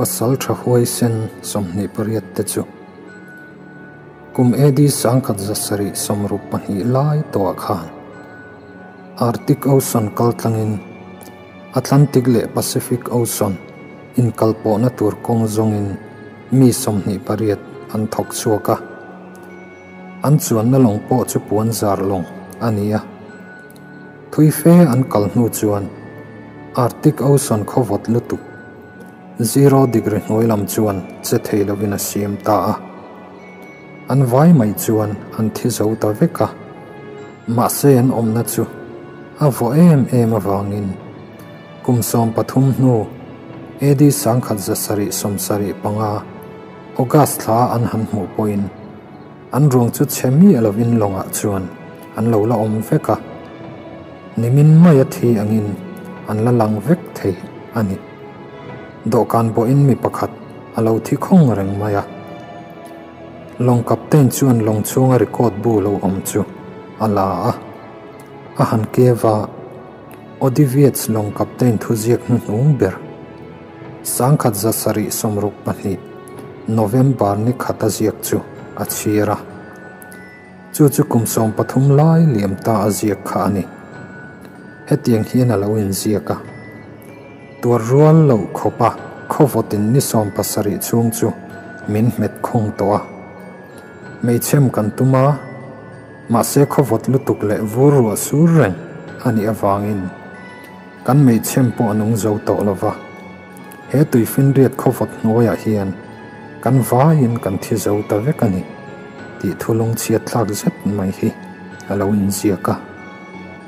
Pasalṭha huaisen 28 te chu kum AD 1762 lai tawhah khan Arctic Ocean kaltlangin Atlantic leh Pacific Ocean inkalpawhna tur kawng zawngin mi 28 an thawk chhuak a. An chuanna lawng pawh chu puanzar lawng a ni a. Thui fe an kal hnu chuan Arctic Ocean khawvawt lutuk zero degree hnuai lam chuan che thei lovin a siam ta a. An vai mai chuan an thi zo ta vek a, mahse an awmna chu a vawh em em avangin kum 13 hnu AD 1775 August thla an han hmuh pawhin an ruang chu chhe miah lovin lawngah chuan an lo la awm vek a, nimin maia thi angin an la lang vek thei a ni. Dawhkan bawhin mi pakhat a lo thi khawng reng mai a. Lawng captain chuan lawng chhunga record bu lo awm chu a la a, a han keva Odiviets lawng captain thuziak hnuhnung ber 1762 November ni khat a ziak chu a chhir a. Chu chu kum 13 lai liam ta a ziak kha a ni. Hetiang hian a lo inziak a. Tuar rual lo khawpa khawvawtin ni 70 chhung chu min hmet khawng tawh a. Hmeichhem kan tum a, mahse khawvawt lutuk leh vur ruah sur reng a nih avangin kan hmeichhem pawh a nung zo tawh lova. He tuifinriat khawvawt hnuaiah hian kan vaiin kan thi zo ta vek a ni tih thulung chhiat thlak zet mai hi a lo inziak a.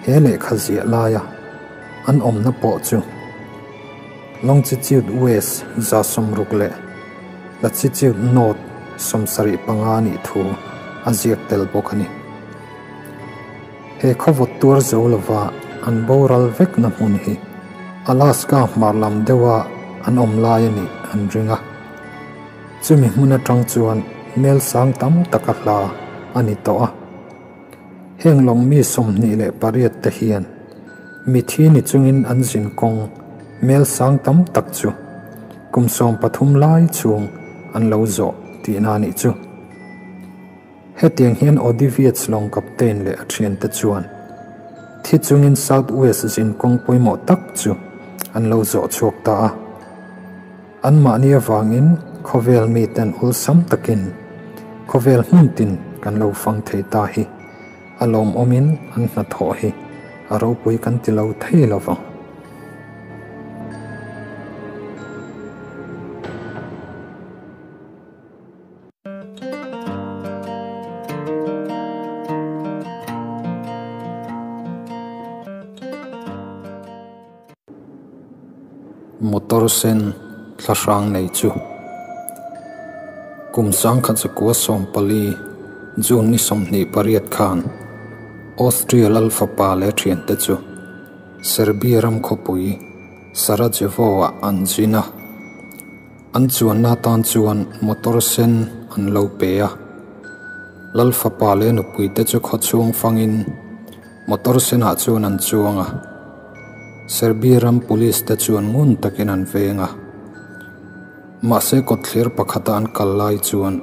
He lehkha ziah laia an awmna pawh chu longitude west 60 leh latitude north 75 nih thu a ziak tel bawk a ni. He khawvawt tuar zo lova an boral vek na hmun hi Alaska hmar lam deuha an awm lai a nih an ring a. Chumi hmun atang chuan mel sang tam taka hla a ni tawh a. Heng lawng mi 28 te hian mi thi ni chungin an zin kawng mel sang tam tak chu kum 13 lai chhung an lo zawh tihna nih chu. Hetiang hian Odiviets lawng captain leh a thian te chuan thi chungin South West zin kawng pawimawh tak chu an lo zawh chhuak ta a. An mahni avangin khawvel mi ten awlsam takin khawvel hmun tin kan lo fang thei ta hi a lawm awmin an hna thawh hi a ropui kan ti lo thei lovang. Motor sen thlahrang nei chu kum 1914 June ni 28 khan Austria lal fapa leh thian te chu Serbia ram khawpui Sarajevo ah an zin a. An chuanna tan chuan motor sen an lo pe a. Lal fapa leh nupui te chu khawchhung fangin motor senah chuan an chuang a. Serbia ram police te chuan ngun takin an veng a. Mahse kawtthler pakhata an kal lai chuan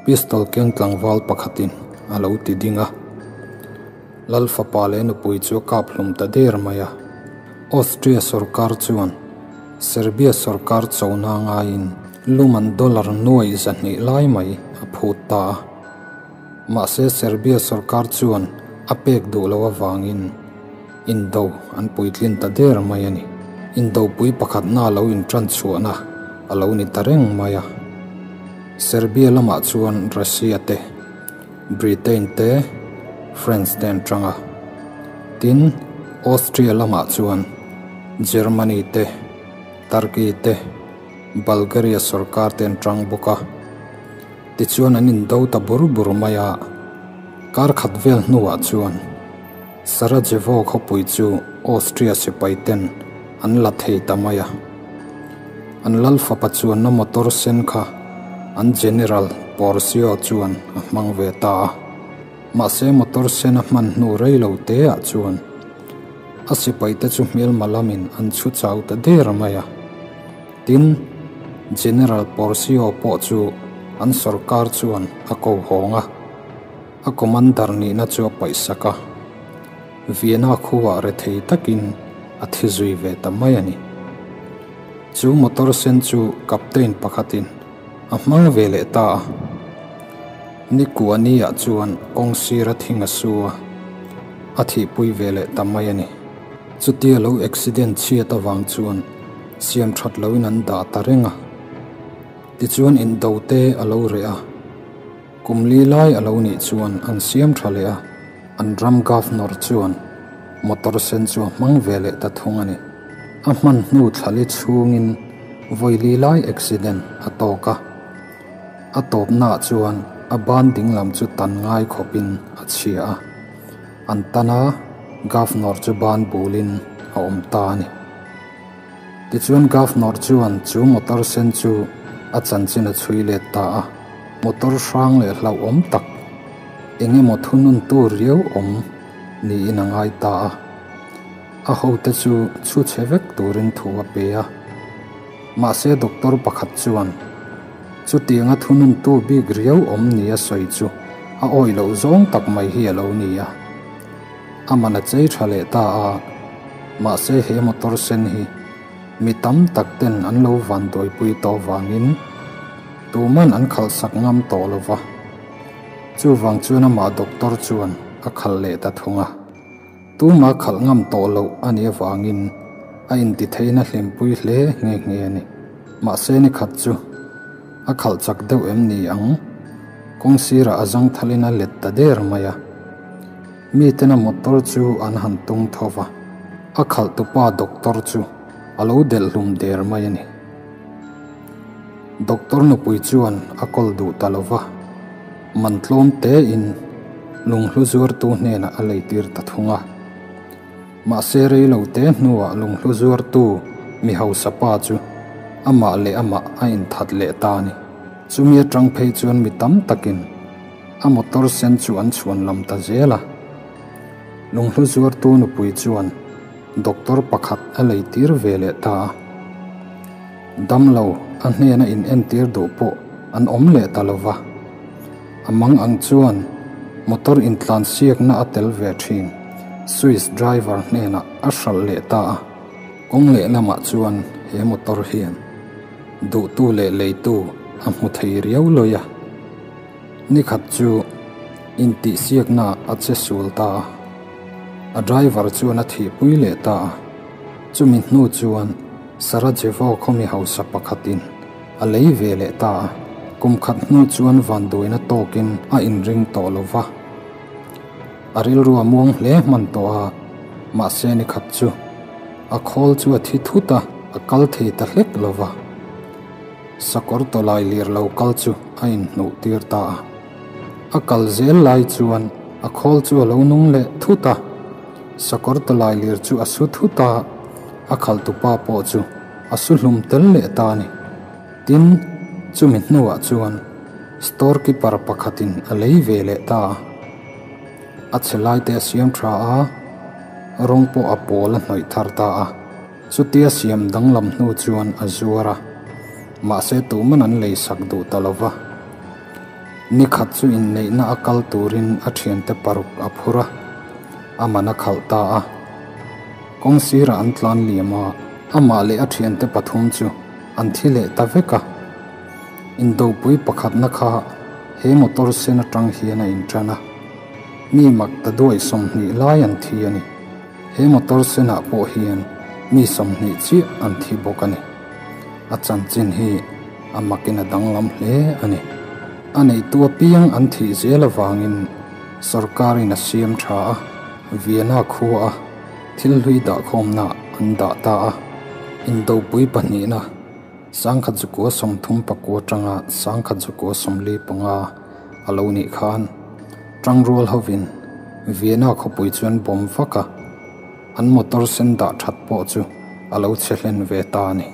pistol keng tlangval pakhatin a lo ti ding a. Lal fapa leh nupui chu a kap hlum ta der mai a. Austria sarkar chuan Serbia sarkar chona ngaiin luman dollar nuai 200 lai mai a phut ta a. Mahse Serbia sarkar chuan a pek duh lo awangin indo an puitlin ta der mai a ni. Indo pui pakhat na lo in tran chhuahna a lo ni ta reng mai a. Serbia lamah chuan Russia te, Britain te, France te an tang a. Tin, Austria lamah chuan Germany te, Turkey te, Bulgaria sarkar te an tang bawk a. Tichuan an indo ta bur bur mai a. Kar khat vel hnuah chuan Sarajevo khawpui chu Austria sipai ten an la thei ta mai a. An lal fapa chuan na motor sen kha an general Porzio chuan a hmang ve ta a. Mahse motor sen a hman hnu rei lo te ah chuan a sipai te chu hmel malamin an chhu chau ta der mai a. Tin, General Porzio pawh chu an sorkar chuan a ko hawng a, a commander nihna chu a paihsak a, Vienna khuah rethei takin a thi zui ve ta mai a ni. Chu motor sen chu captain pakhatin a hmang ve leh ta a. Ni kuahniah chuan kawng sira thing a su a, a thihpui ve leh ta mai a ni. Chutia lo accident chhiat avang chuan siam that loin an dah ta reng a. Tichuan indo te a lo reh a, kum li lai a lo nih chuan an siam tha leh a, an ram governor chuan motor sen chu a hmang ve leh ta thung a ni. A hman hnu thlali chhungin vawi li lai accident a tawk a. A tawpnaah chuan a ban dinglam chu tan ngai khawpin a chhia a, an tan a, Governor chu ban bulin a awm ta a ni. Tichuan Governor chuan chu motor sen chu a chanchin a chhui let ta a, motor hrang leh hlauhawm tak eng emaw thununtu riau awm niin a ngai ta a, a hote chu chhu chhe vek turin thu a pe a. Mahse doctor pakhat chuan chutianga thununtu bik riau awm nia sawi chu a awih loh zawng tak mai hi a lo ni a. A man a chei tha leh ta a, mahse he motor sen hi mi tam tak ten an lo vanduaipui tawh vangin tuman an khalhsak ngam tawh lo va. Chuvang chuan amah doctor chuan a khalh leh ta thung a. Tuma khalh ngam tawh loh a nih avangin a intitheihna hlimpui hle nghe nghe a ni. Mahse ni khat chu a khalh chak deuh em ni ang? Kawng sirah a zang thalin a let ta der mai a. Mitena motor chu an han tung tho va, a khalh tupa doctor chu a lo delh hlum der mai a ni. Doctor nupui chuan a kawl duh ta lo va, man tlawm tein lunghlu zuartu hnenah a leitir ta thung a. Mahse rei lo te hnuah lunghlu zuartu mi hausa pa chu amah leh amah a inthat leh ta a ni. Chumi atang phei chuan mi tam takin a motor sen chu an chhuan lam ta zel a. Lunghlu zuartu nupui chuan doctor pakhat a leitir ve leh ta a. Damlo a hnena in entir duh pawh an awm leh ta lo va. A mang ang chuan motor intlansiakna a tel ve thin Swiss driver hnenah a hralh leh ta a. Kawng lehlamah chuan he motor hian duhtu leh leitu a hmu thei riau lawi a. Nikhat chu intihsiakna a che sul ta a, a driver chuan a thihpui leh ta a. Chumi hnu chuan Sarajevo khawmi hausa pakhatin a lei ve leh ta a, kum khat hnu chuan vanduaina tawkin a inring tawh lo va. A rilru a muang hle hman tawh a, mahse ni khat chu a khawl chu a thi thut a, a kal thei ta hlek lo va. Sakawr tawlai lir lo kal chu a inhnuh tir ta a. A kal zel lai chuan a khawl chu a lo nung leh thut a, sakawr tawlai lir chu a su thut a, a khalhtupa pawh chu a su hlum tel leh ta a ni. Tin, chumi hnuah chuan store keeper pakhatin a lei ve leh ta a. A chhe laite a siam tha a, rawng pawh a pawl a hnawih thar ta a. Chutia siam danglam hnu chuan a zuar a, mahse tuman an lei sak duh ta lo va. Ni khat chu inneihna a kal turin a thiante paruk a phur a, a man a khalh ta a. Kawng sirah an tlan liam a, amah leh a thiante pathum chu an thi leh ta vek a. Indopui pakhatna kha he motor sen atang hian a intan a, mi mak ta duai 20 lai an thi a ni. He motor senah pawh hian mi 20 chiah an thi bawk a ni. A chanchin hi a makin a danglam hle a ni. A neitu apiang an thih zel avangin sorkarin a siam tha a, Vienna khua a thil hlui dahkhawmna an dah ta a. Indopui pahnihna 1934 atanga 1945 a lo nih khan tangrual hovin Vienna khawpui chuan bawm vak a, an motor sen dah that pawh chu a lo chhe hlen ve ta a ni.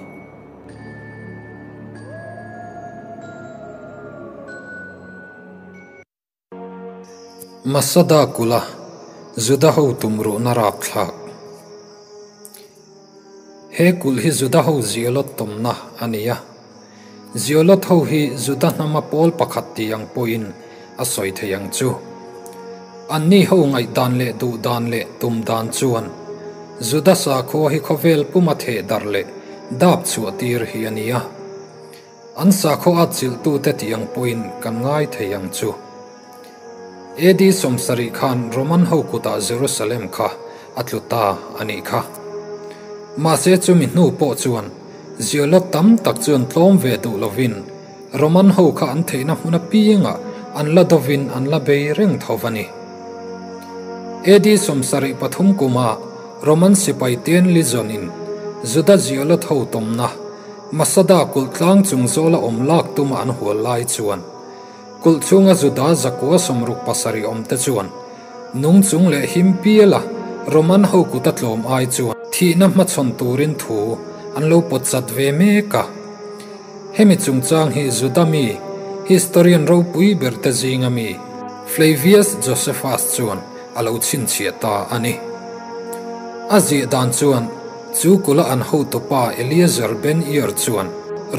Masada kula Juda ho tumruhna rapthlak. He kulh hi Juda ho zialawt tawmna a ni a. Zealot ho hi Juda hnama pawl pakhat ti ang pawhin a sawi thei ang chu. Anni ho ngaihdan leh duhdan leh tum dan chuan Juda sakhua hi khawvel puma theh darh leh dap chhuah tir hi a ni a. An sakhaw at chilhtute tih ang pawhin kan ngai thei ang chu. AD 70 khan Roman ho kutah Jerusalem kha a tlu ta a nih kha. Mahse chumi hnu pawh chuan Zealot tam tak chuan tlawm ve duh lovin Roman ho kha an theihna hmun apiangah an la dovin an la bei reng tho a ni. AD 73 kuma Roman sipai Ten Legion in Juda Zealot ho tawmna Masada kulh tlang chung zawla awm lak tuma an hual lai chuan Kulh chhunga Juda 167 awmte chuan nung chung leh him piala Roman ho kuta tlawm ai chuan thihna hmachhawn turin thu an lo pawtchat ve mek a. Hemi chungchang hi Juda mi historian ropui berte zinga mi Flavius Josephus chuan a lo chhinchhiah ta a ni. A ziah dan chuan chu kula an hotupa Eliezer Ben Yair chuan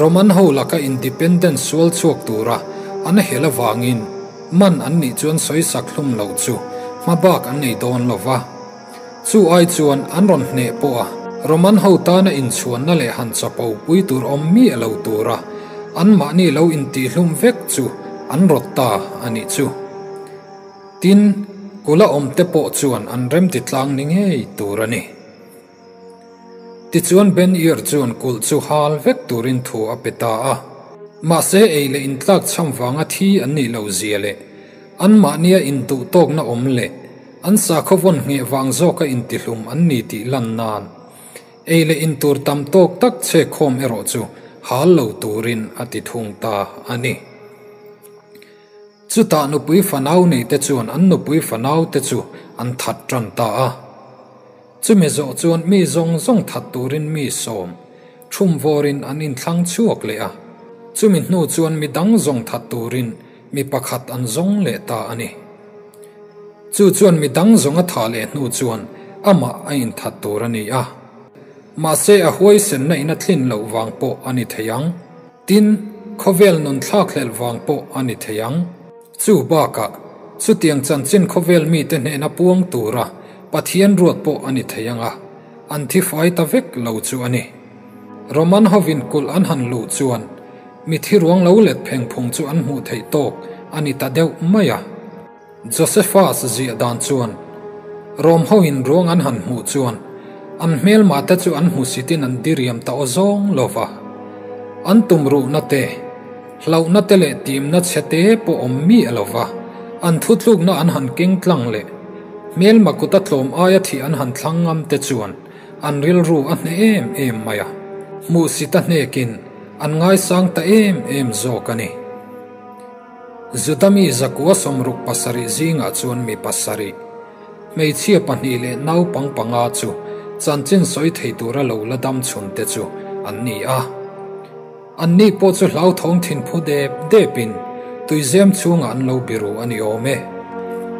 Roman ho laka independence sual chhuak tura an hel avangin man an nih chuan sawisak hlum loh chu hmabak an nei dawn lo va. Chu ai chuan an rawn hneh pawh a, Roman ho tana inchhuanna leh han chapo pui tur awm miah lo tura anmahni lo intihhlum vek chu an rawt ta a nih chu. Tin, kula awmte pawh chuan an remti tlang ni ngei tur a ni. Tichuan Ben Yair chuan kulh chu hal vek turin thu a pe ta a. Mahse ei leh intlak chham vanga thi an nih loh zia leh anmahnia induh tawkna awm leh an sakhaw vawn ngheh vang zawka intihlum an ni tih lan nan ei leh intur tam tawk tak chhekkhawm erawh chu hal lo turin a ti thung ta a ni. Chutah nupui fanau neite chuan an nupui fanaute chu an that tan ta a. Chumi zawh chuan mi zawng zawng that turin mi sawm thum vawrin an inthlang chhuak leh a. Chumi hnu chuan mi dang zawng that turin mi pakhat an zawng leh ta a ni. Chu chuan mi dang zawng a thah leh hnu chuan amah a inthat tur a ni a. Mahse a huaisenna in a tlin loh vang pawh a ni thei ang. Tin, khawvel nun thlak hlelh vang pawh a ni thei ang. Chu bakah, chutiang chanchin khawvel mite hnehna puang tura Pathian ruat pawh a ni thei ang a, an thi fai ta vek lo chu a ni. Roman hovin kulh an han luh chuan mithi ruang lo let phengphung chu an hmuh theih tawk a ni ta deuh mai a. Josephus ziah dan chuan, Rom hoin ruang an han hmuh chuan an hmelmah te chu an hmusitin an diriam ta aw zawng lo va. An tumruhna te, hlauhna te leh timna chhe te pawh awm miah lo va, an thutlukna an han keng tlang leh hmelma kuta tlawm aia thih an han thlang ngam te chuan an rilru a hneh em em mai a, hmuhsit a hnekin an ngaisang ta em em zawk a ni. Juda mi 167 zingah chuan mi pasarih, hmeichhia pahnih leh naupang panga chu chanchin sawi thei tura lo la dam chhun te chu an ni a. Anni pawh chu hlauthawng thinphu dep depin tuizem chhungah an lo biru a ni awm e.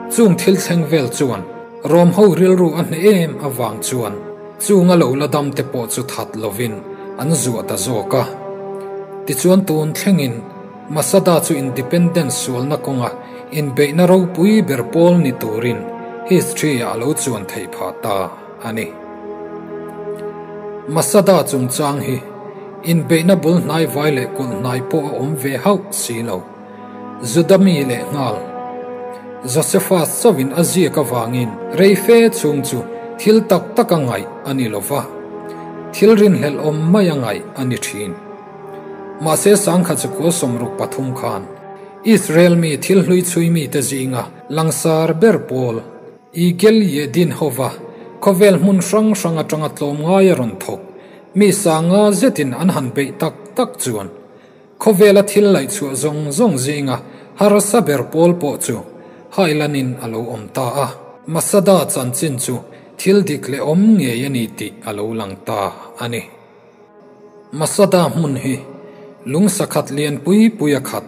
Chung thil thleng vel chuan Rom ho rilru a hneh em avang chuan chunga lo la dam te pawh chu that lovin an zuah ta zawk a. Tichuan tun thlengin Masada chu independence sualna kawnga inbeihna ropui ber pawl ni turin history-ah a lo chuan theih phah ta a ni. Masada chungchang hi inbeihna bul hnai vai leh kulh hnai pawh a awm ve hauh si lo. Juda mi leh nghal Josephus chauhin a ziak avangin rei fe chhung chu thil tak taka ngaih a ni lo va, thil rinhlelh awm mai a ngaih a ni thin. Mahse sangkha chu kua 63 khan Israel mi thil hlui chhui mite zinga langsar ber pawl Yigael Yadin hova khawvel hmun hrang hrang atanga tlawm ngai a rawn thawk mi sanga zetin an han beih tak tak chuan khawvela thil laih chhuah zawng zawng zinga harsa ber pawl pawh chu hailanin a lo awm ta a. Masada chanchin chu thil dik leh awm ngei a ni tih a lo lang ta a ni. Masada hmun hi lung sakhat lian pui pui a khat,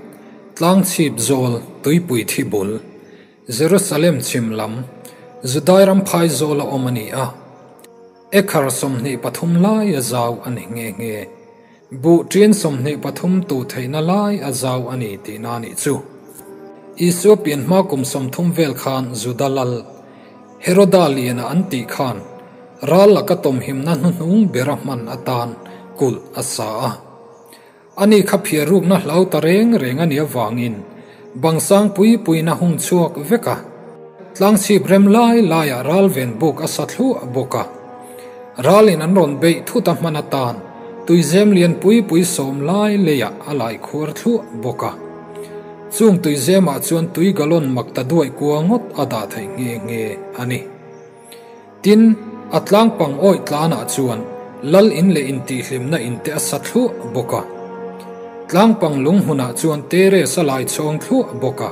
tlang chhip zawl tuipui thi bul, Jerusalem chhim lam, Judai ram phai zawl a awm a ni a. Ekhar 23 lai a zau a ni nghe nghe. Buh ṭin 23 tuh theihna lai a zau a ni tihna a nih chu. Isua pian hma kum 30 vel khan Juda lal Heroda liana an tih khan ral laka tawmhimna hnuhnung bera hman atan kulh a sa a. Ani kha phiar rukna hlau ta reng reng a nih avangin bang sang pui puiin a hung chhuak vek a. Tlangchhip rem lai laiah ral ven buk a sa thluah bawk a. Ralin an rawn beih thut a hman atan tuizem lian pui pui sawm lai leiah a lai khuar thluah bawk a. Chung tuizemah chuan tui galon mak ta duaih kua ngawt a dah theih nghe nghe a ni. Tin, a tlangpang awih tlanah chuan lal in leh intihhlimna in te a sa thluah bawk a. Tlangpang lung hmunah chuan terrace a lai chhawng thluah bawk a.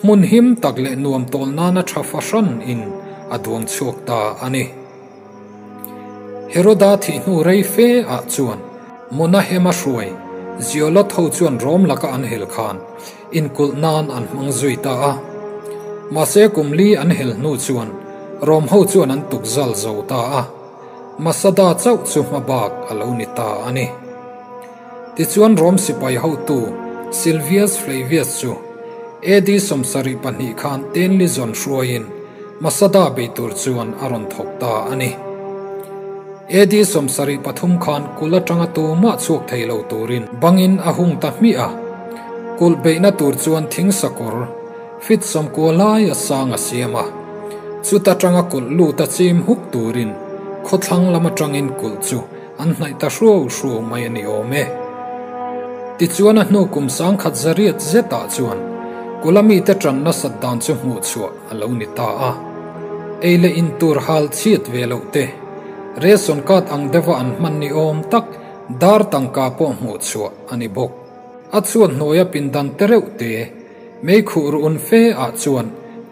Hmun him tak leh nuam tawl nana tha fahran in a duang chhuak ta a ni. Heroda thih hnu rei fe ah chuan Monahema hruai Zealot ho chuan Rom laka an hel khan inkulh nan an hmang zui ta a. Mahse kum li an hel hnu chuan Rom ho chuan an tuk zal zo ta a. Masada chauh chu hma bak a lo ni ta a ni. Tichuan Rom sipai hotu Silvius Flavius chu AD 72 khan Tenli zawn hruaiin Masada bei tur chuan a rawn thawk ta a ni. AD 73 khan kulh atanga tumah chhuak thei lo turin bangin a hung ta hmiah a. Kulh beihna tur chuan thing sakawr fit 90 lai a sang a siam a. Chuta tanga kulh lut a chim huk turin khawthlang lam atangin kulh chu an hnaih ta hruau hruau mai a ni awm e. Tichuan a hnu kum sangkhat zariat zetah chuan kula mite tan nasat dan chu hmuh chhuah a lo ni ta a. Ei leh in tur hal chhiat ve loh te, ration card ang deuha an hman ni awm tak dar tangka pawh hmuh chhuah a ni bawk. A chhuat hnuaia pindan te reuh te, mei khuh ruh un fe ah chuan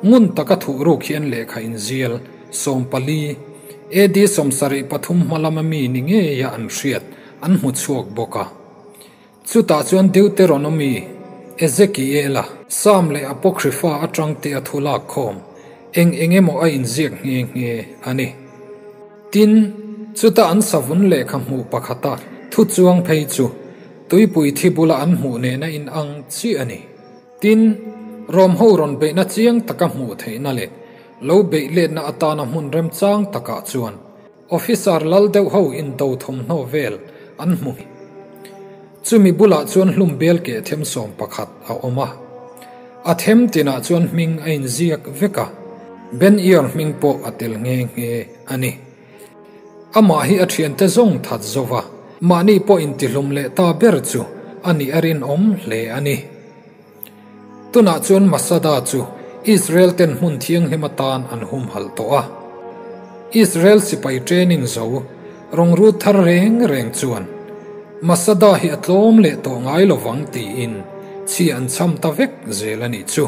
ngun taka thuh ruk hian lehkha inzial 14, AD 73 hma lama mi ni ngeia an hriat an hmu chhuak bawk a. Chutah chuan Deuteronomy, Ezekiela, Psalm leh Apocrypha atang te a thu lak khawm eng eng emaw a inziak nghe nghe a ni. Tin, chuta an savun lehkha hmuh pakhata thu chuang phei chu tuipui thi bula an hmuh nena inang chiah a ni. Tin, Rom ho rawn beihna chiang taka hmuh theihna leh lo beih letna atana hmun remchang takah chuan officer lal deuh ho indo thawmhnaw vel an hmu. Chumi bulah chuan hlum bel keh them 11 a awm a. A them tinah chuan hming a inziak vek a, Ben Ior hming pawh a tel nghe nghe a ni. Amah hi a thiante zawng that zova, mahni pawh intihlum leh ta ber chu a nih a rinawm hle a ni. Tunah chuan Masada chu Israel ten hmun thianghlim atan an humhalh tawh a. Israel sipai training zo rawngrut thar reng reng chuan Masada hi a tlawm leh tawh ngai lovang tiin chhi an cham ta vek zel a nih chu.